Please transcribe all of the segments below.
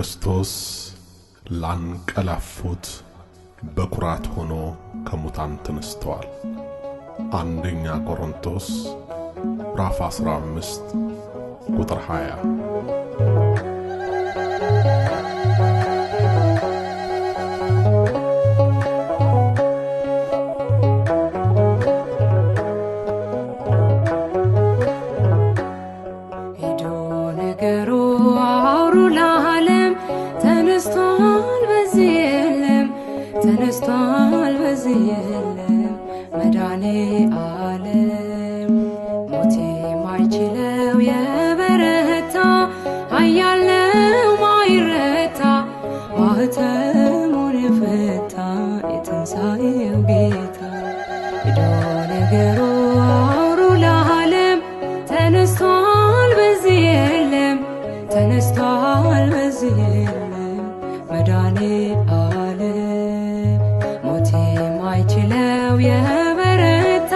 ክርስቶስ ላንቀላፉት በኩራት ሆኖ ከሙታን ተነስተዋል። አንደኛ ቆሮንቶስ ምዕራፍ 15 ቁጥር 20። ሄዶ ነገሩ አውሩ ለዓለም ተነስቷል በዚህ የለም፣ ተነስቷል በዚህ የለም መድኃኔ ዓለም። ሞት የማይችለው የበረታ ኃያል ነው ማይረታ፣ ማኅተሙን የፈታ የትንሣኤው ጌታ። ሄዶ ነገሩ አውሩ ለዓለም ተነስቷል በዚህ የለም፣ ተነስቷል በዚህ የለም መድኃኔ ዓለም። ሞት የማይችለው የበረታ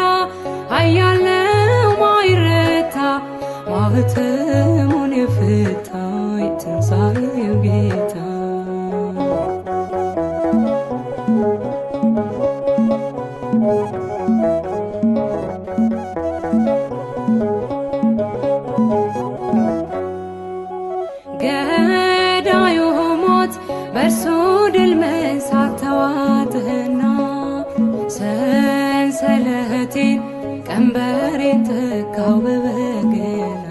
ኃያል ነው ማይረታ፣ ማኅተሙን የፈታ የትንሣኤው ጌታ። ገዳዩ ሞት በእርሱ ድል መንሳት ተዋጥህና፣ ሰንሰለቴን ቀንበሬን ተካው በበገና።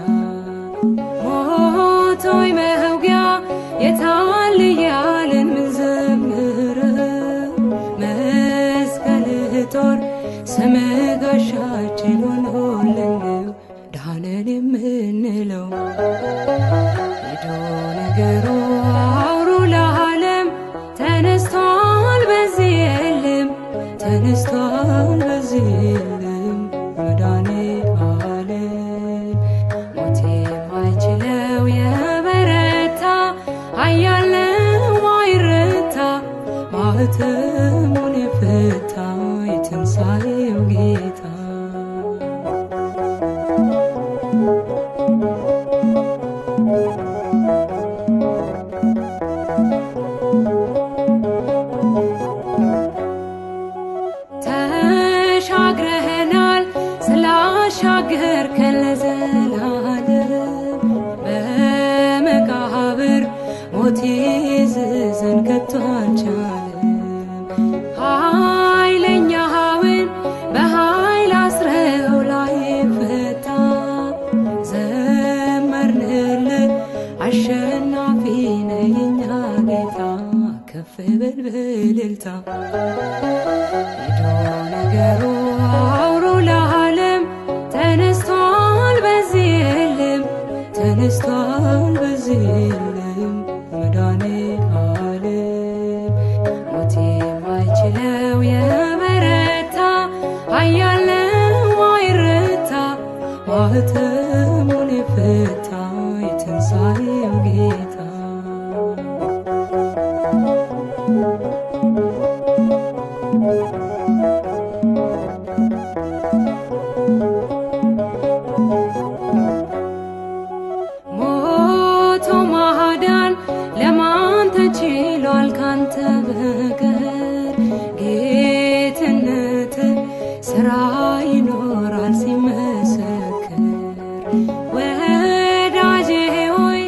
ሞት ሆይ መውጊያ የታል እያልን ምንዘምረው፣ መስቀልህ ጦር ስምህ ጋሻችን ሆኖልን ነው ዳንን የምንለው። ሄዶ ነገሩ አውሩ ለዓለም ተነስቷል በዚህ የለም፣ ተነስቷል በዚህ የለም መድኃኔ ዓለም። ሞት የማይችለው የበረታ ኃያል ነው ማይረታ፣ ማኅተሙን የፈታ የትንሣኤው ጌታ። ተሻግረህናል ስላሻገርከን ለዘላለም፣ በመቃብር ሞት ይዝዘን ከቶ አልቻለም። ኃይለኛውን በኃይል አስረው ላይፈታ፣ ዘመርንልህ አሸናፊ ነህ የኛ ጌታ፣ ከፍ በል በእልልታ። ሄዶ ነገሩ አውሩ ለዓለም ተነስቷል በዚህ የለም፣ ተነስቷል በዚህ የለም መድኃኔ ዓለም። ሞት የማይችለው የበረታ ኃያል ነው ማይረታ፣ ማኅተሙን የፈታ የትንሣኤው ጌታ። ሞቶ ማዳን ለማን ተችሏል ካንተ በቀር? ጌትነት ስራ ይኖራል ሲመሰክር። ወዳጄ ሆይ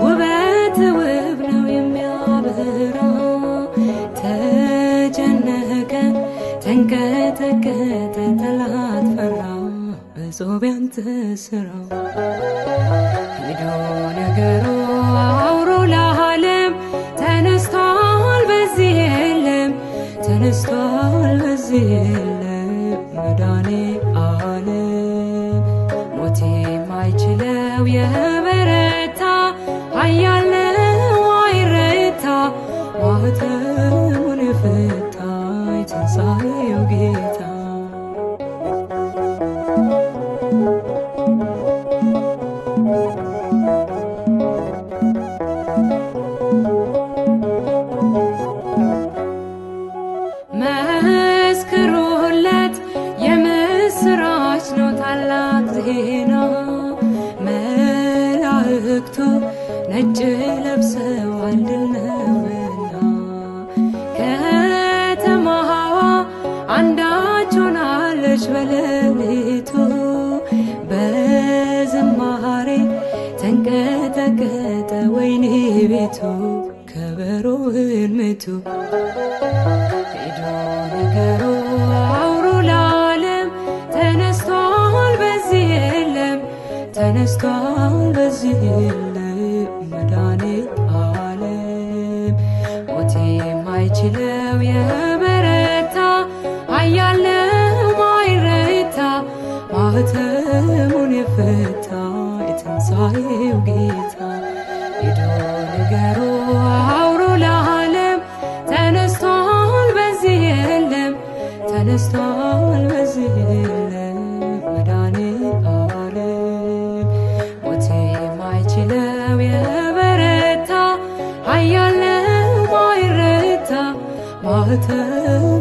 ውበት ውብ ነው የሚያበራ፣ ተጨነቀ ተንቀጠቀጠ ጠላት ፈራ፣ በጾም ያንተ ስራ። ሄዶ ነገሩ አውሩ ለዓለም ተነስቷል በዚህ የለም፣ ተነስቷል በዚህ የለም መድኃኔ ዓለም። ሞት የማይችለው የበረታ ኃያል ነው አይረታ፣ ማኅተሙን የፈታ የትንሣኤው ጌታ። መስክሩለት የምስራች ነው ታላቅ ዜና፣ መላእክቱ ነጭ ለብሰዋል ድል በሌሊቱ በዝማሬ ተንቀጠቀጠ ወይኒ ቤቱ ከበሮን ምቱ። ሄዶ ነገሩ አውሩ ለዓለም ተነስቷል በዚህ የለም፣ ተነስቷል በዚህ የለም መድኃኔዓለም። ሞት የማይችለው የበረታ ኃያል ነው ማይረታ፣ ማኅተሙን የፈታ የትንሣኤው ጌታ። ሄዶ ንገሩ አውሩ ለዓለም ተነስቷል በዚህ የለም፣ ተነስቷል በዚህ የለም መድኃኔዓለም። ሞት የማይችለው የበረታ ኃያል ነው ማይረታ፣ ማኅተሙን